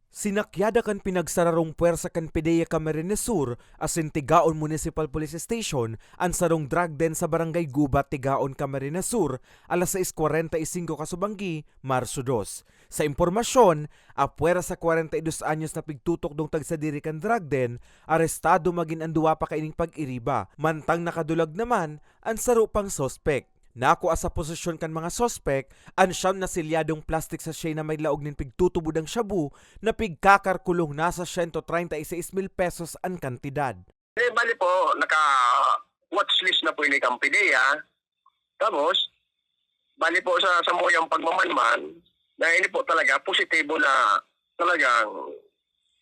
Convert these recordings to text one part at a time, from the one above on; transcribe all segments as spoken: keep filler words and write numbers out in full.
Sinakyada kan pinagsararong puwersa kan PDEA Camarines Sur asin Tigaon Municipal Police Station an sarong drug den sa Barangay Gubat, Tigaon, Camarines Sur, alas sais kwarenta y singko kasubanggi, Marso dos. Sa impormasyon, apwera sa kwarenta y dos anyos na pigtutukdong tagsadiri kan drug den, arestado magin an duwa pa kaining pag-iriba, mantang nakadulag naman an saro pang suspek. Nakua sa posesyon kan mga suspek an siyam na selyadong plastic sachet na may laog nin pigtutubod ang shabu na pigkakalkulong nasa siyento treinta y seis mil pesos an kantidad. Eh, bali po, naka-watch list na po ini kan PDEA. Tapos, bali po sa samuyang pagmamanman, na ini po talaga positibo na talagang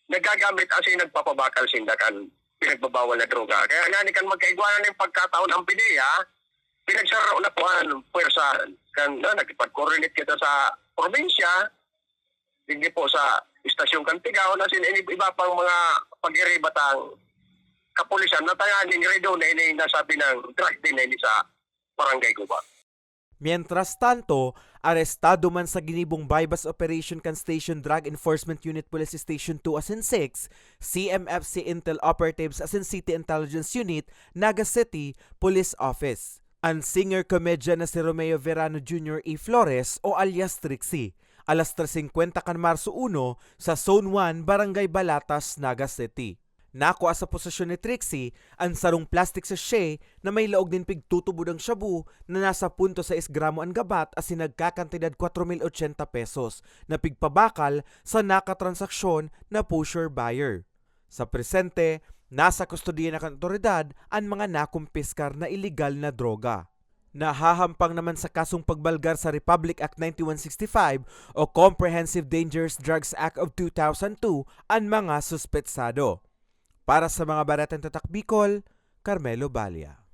nagagamit asin nagpapabakal sinda kan pinagbabawal na droga. Kaya ngani kan magkaigwanan nin pagkataon ang PDEA, pinagsaro na po an pwersa kan, ah, nakipag-coordinate kita sa probinsya, digdi po sa istasyon kan Tigaon, asin ini iba pang mga pag-iriba tang kapulisan na tanganing redo na ini nasabi ng drug den na ini sa Barangay Gubat. Mientras tanto, arestado man sa ginibong buy-bust operation kan Station Drug Enforcement Unit Police Station two asin six, C M F C Intel Operatives asin City Intelligence Unit, Naga City Police Office, an singer-comedian na si Romeo Verano Junior E Flores o alias Trixie, alas tres singkwenta kan Marso uno sa Zone one, Barangay Balatas, Naga City. Nakua sa posesyon ni Trixie an sarong plastic sachet na may laog nin pigtutubod ang shabu na nasa punto sais gramo an gabat asin nagkakantidad kwatro mil ochenta pesos na pigpabakal sa nakatransaksyon na poseur buyer. Sa presente, nasa kustodiya na kan awtoridad an mga nakumpiskar na iligal na droga. Nahahampang naman sa kasong pagbalgar sa Republic Act ninety-one sixty-five o Comprehensive Dangerous Drugs Act of two thousand two an mga suspetsado. Para sa mga Baretang Tatak Bicol, Carmelo Balia.